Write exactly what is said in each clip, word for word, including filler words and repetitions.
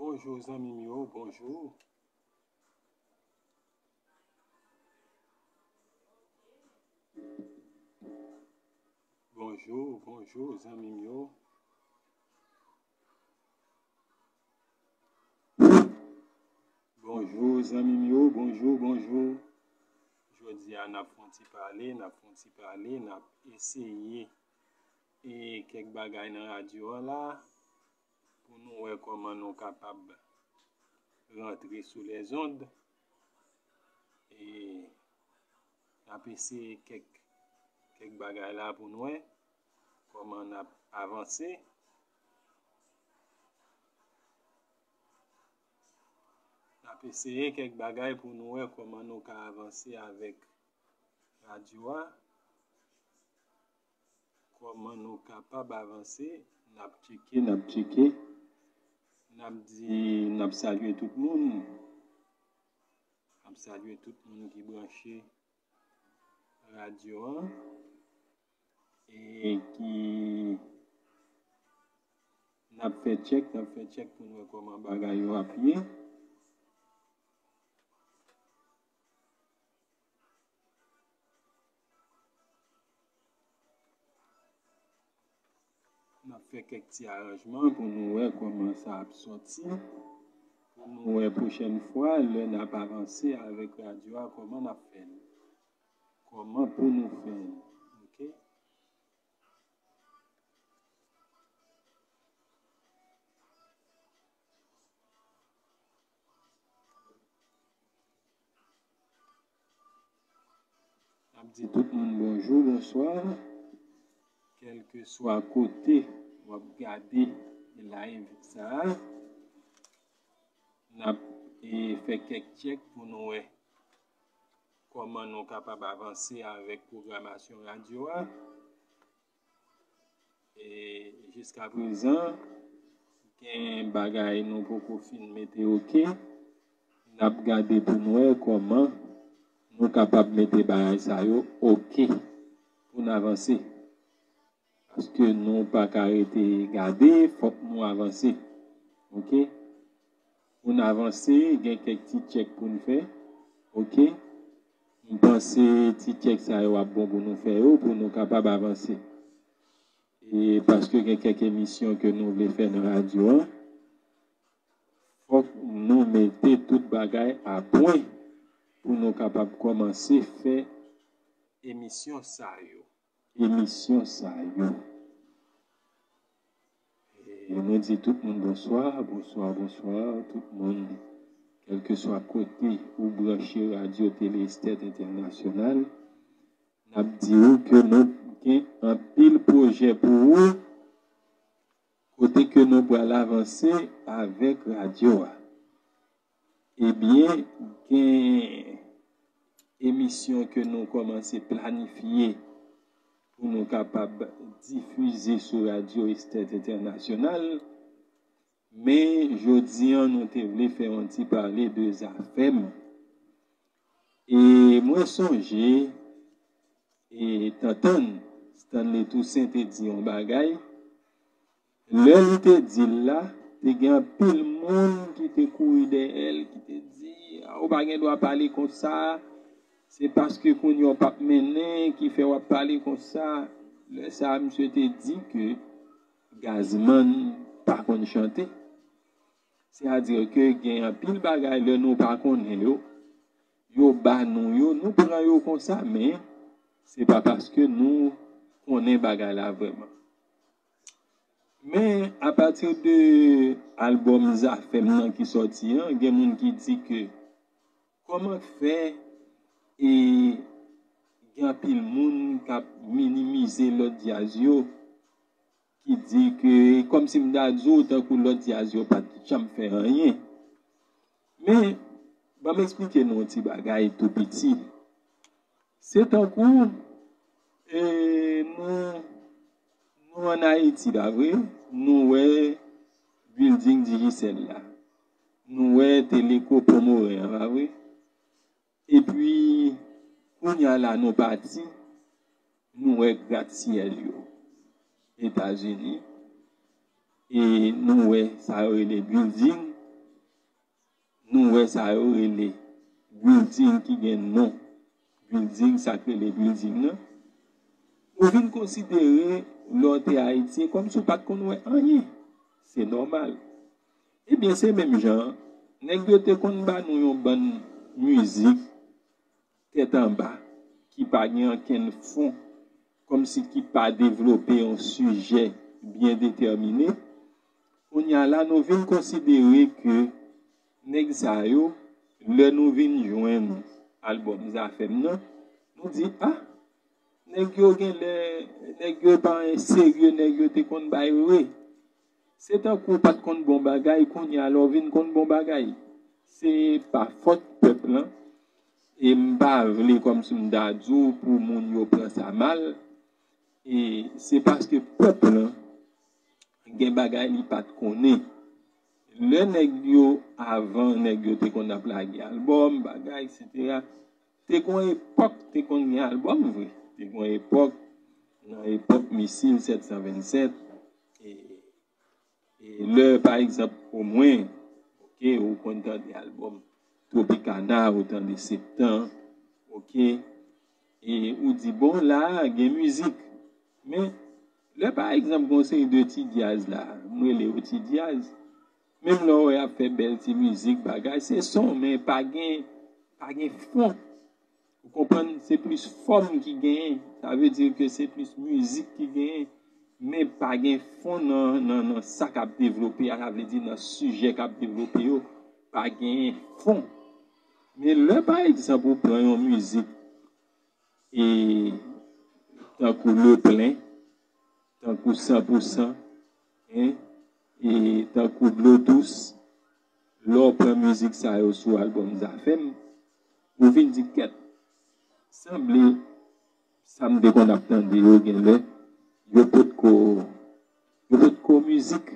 Bonjou zanmi m yo, bonjou. Bonjou, bonjou zanmi m yo. Bonjou zanmi m yo, bonjou, bonjou. Jodi a n ap fè yon ti pale, n ap fè yon ti pale, n ap eseye e kèk bagay nan radyo a la pou nou wè kòman nou kapab rantre sou lèzond. E n ap eseye kèk, kèk bagay la pou nou wè kòman n ap avanse. N ap eseye kèk bagay pou nou wè kòman nou ka avanse avèk radyo a. Kòman nou kapab avanse? N ap tcheke, n ap tcheke. N ap di, n ap salye tout moun. N ap salye tout moun ki branche radyo an e ki n ap fè tchèk, n ap fè tchèk pou n wè kòman bagay yo ap ye. N ap fè kèk ti aranjman pou nou wè kòman sa ap sòti, pou nou wè pwochèn fwa lè n ap avanse avèk radyo a, kòman n ap fè l, kòman pou nou fè l. Oke? N ap di tout moun bonjou, bonswa. Kèlkeswa kote w ap gade live sa a, n ap, e, fè kèk tchèk pou nou wè kòman nou kapab avanse avèk pwogramasyon radyo a. E jiskaprezan, gen bagay nou poko fin mete oke. N ap gade pou n wè kòman nou kapab mete bagay sa yo oke pou n avanse. Paske nou pa ka rete gade, fòk nou avanse. Oke? Pou n avanse, gen kèk ti tchèk pou n fè. Oke? M panse ti tchèk sa yo ap bon pou nou fè yo, pou nou kapab avanse. E paske gen kèk emisyon ke nou vle fè nan radyo an, fòk nou mete tout bagay a pwen pou nou kapab kòmanse fè emisyon sa yo. Emisyon sa yo. E nou di tout moun bonswa, bonswa, bonswa, tout moun, kèlkeswa kote ou branche Radyo Tele Estèt Entènasyonal, n ap di w ke nou gen anpil pwojè pou ou, kote ke nou pral avanse avèk radyo a. Ebyen, gen emisyon ke nou kòmanse planifye pou nou kapab difize sou Radyo Estèt Entènasyonal. Men, jodi an, nou te vle fè yon ti pale de Zafèm. E mwen sonje, e Tantann Stanley Toussaint te di yon bagay. Lè li te di l la, te gen anpil moun ki te kouri dèyè l, ki te di, "A, ou pa gen dwa pale konsa, se paske kounye a w p ap mennen ki fè w ap pale konsa." Lè sa a, misye te di ke Gazman pa konn chante. Sètadi ke gen anpil bagay lè nou pa konnen yo, yo ba nou yo, nou pran yo konsa, men se pa paske nou konnen bagay la vrèman. Men apati de albòm Zafèm nan ki sòti an, gen moun ki di ke kòman fè e gen anpil moun k ap minimize lòt djaz yo, ki di ke, kòmsi m ta di w, tankou lòt djaz yo pa t janm fè anyen. Men, ban m eksplike nou yon ti bagay tou piti. Se tankou, e, nou, nou ann Ayiti, pa vre? Nou wè building Digicel la. Nou wè Teleco Pomoren an, pa vre? Epi, kounye a la, nou pati, nou wè gratsyèl yo Etazini. E nou wè sa yo rele building nou wè sa yo rele building ki gen non building, sa k rele building nan, ou vin konsidere lè w te Ayiti kòmsi w pa t konn wè anyen. Se nòmal. Ebyen, se menm jan an, nèg yo te konn ba nou yon bann mizik tèt anba, ki pa gen ankenn fon, kòmsi ki pa devlope yon sijè byen detèmine. Kounye a la, nou vin konsidere ke nèg sa yo, lè nou vin jwenn albòm Zafèm nan, nou di, ah, nèg yo genlè, nèg yo pa serye, nèg yo te konn bay vre. Se tankou w pa t konn bon bagay, kounye a la w vin konn bon bagay. Se pa fòt pèp lan. E m pa vle kòmsi m ta di w pou moun yo pran sa mal. E se paske pèp lan gen bagay li pa t konnen. Lè nèg yo, avan nèg yo te konn ap lage albòm, bagay, etsetera, te gon epòk te konn gen albòm vre. Te gon epòk, nan epòk Misil sèt san vennsèt, e, e lè, pa egzanp, pou mwen, oke, ou konn tande albòm Tropicana, ou tande Septan, oke, e ou di, bon, la a, gen mizik. Men, lè, pa egzanp, gon seri de ti djaz la, m rele yo ti djaz, menm lè w wè y ap fè bèl ti mizik, bagay, se son, men pa gen, pa gen fon. Ou konprann? Se plis fòm ki genyen. Sa vle di ke se plis mizik ki genyen. Men pa gen fon nan, nan, nan sa k ap devlope a. Sa vle di nan sijè k ap devlope yo, pa genyen fon. Men lè, pa egzanp, ou pran yon mizik, e tankou Le Plein, tankou San pou san, en, e tankou Dlo Dous, lè w pran mizik sa yo sou albòm Zafèm, ou vin di, kèt, sanble sa m te konn ap tande yo genlè, yo potko, yo potko mizik,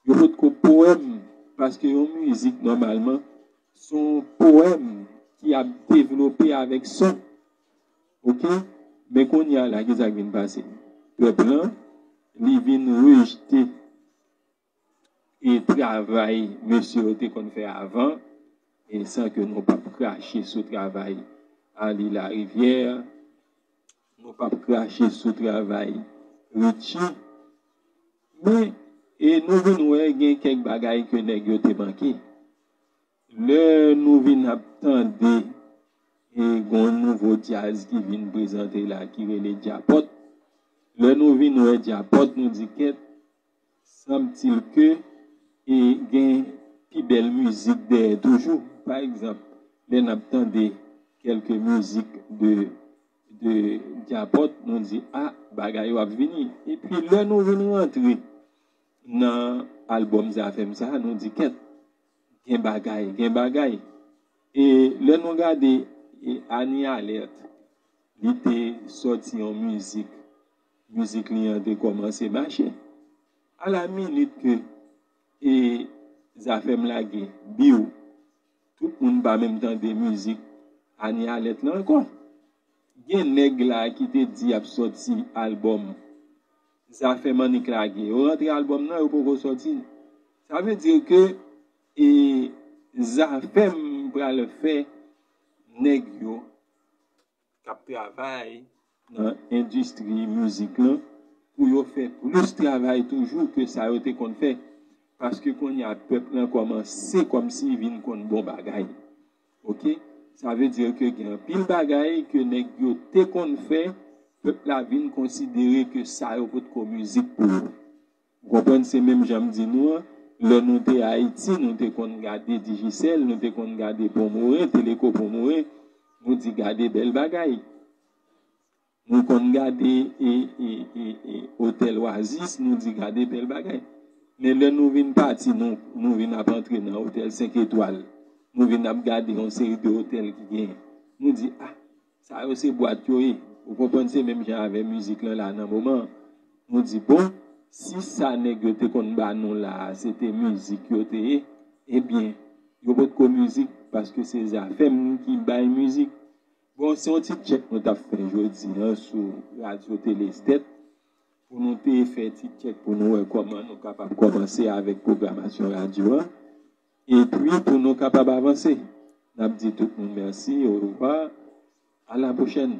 yo potko powèm, paske yon mizik, nòmalman, se yon powèm ki ap devlope avèk son. Oke? Men kounye a la, ki sa k vin pase? Pèp lan, li vin rejte e travay mesye yo te konn fè avan, e san ke nou p ap krache sou travay Arly Larivière, nou p ap krache sou travay Richie, men, e nou vin wè gen kèk bagay ke nèg yo te manke. Lè nou vin ap tande, e gon nouvo djaz ki vin prezante la, ki rele Djapòt. Lè nou vin wè Djapòt, nou di, kèt, sanble ke, e gen pi bèl mizik dèyè toujou. Pa egzanp, lè n ap tande kèlke mizik de, de Djapòt, nou di, a, bagay yo ap vini. Epi lè nou vin rantre nan albòm Zafèm sa a, nou di, kèt, gen bagay, gen bagay. E lè nou gade, e, Annie Alerte, li te sòti yon mizik. Mizik li an te kòmanse mache. A la minit ke, e, Zafèm lage Biw, tout moun pa menm tande mizik Annie Alerte lan ankò. Gen nèg la ki te di y ap sòti albòm Zafèm annik lage. Yo rantre albòm nan, yo poko sòti l. Sa vle di ke, e, Zafèm pral fè nèg yo k ap travay nan endistri mizik lan pou yo fè plis travay toujou ke sa yo te konn fè. Paske kounye a pèp lan kòmanse kòmsi vin konn bon bagay. Oke? Sa vle di ke gen anpil bagay ke nèg yo te konn fè, pèp la vin konsidere ke sa yo potko mizik pou yo. Ou konprann, se menm jan m di nou an, lè nou te Ayiti, nou te konn gade Digicel, nou te konn gade Pon Moren, Teleco Pon Moren, nou di gade bèl bagay. Nou konn gade, e, e, e, e, Otèl Oasis, nou di gade bèl bagay. Men lè nou vin pati, nou, nou vin ap antre nan otèl senk etwal, nou vin ap gade yon seri de otèl ki genyen. Nou di, a, sa yo se bwat yo ye. Ou konprann, se menm jan avè mizik lan la nan moman an. Nou di, bon, si sa nèg yo te konn ba nou la a, se te mizik yo te ye, ebyen, yo potko mizik, paske se Zafèm ki bay mizik. Bon, se yon ti tchèk nou t ap fè jodi an sou radyo Tele Estèt, pou nou te fè ti tchèk pou nou wè kòman nou kapab kòmanse avèk pwogramasyon radyo an. Epi pou nou kapab avanse, n ap di tout moun mèsi, orevwa, a la pwochèn.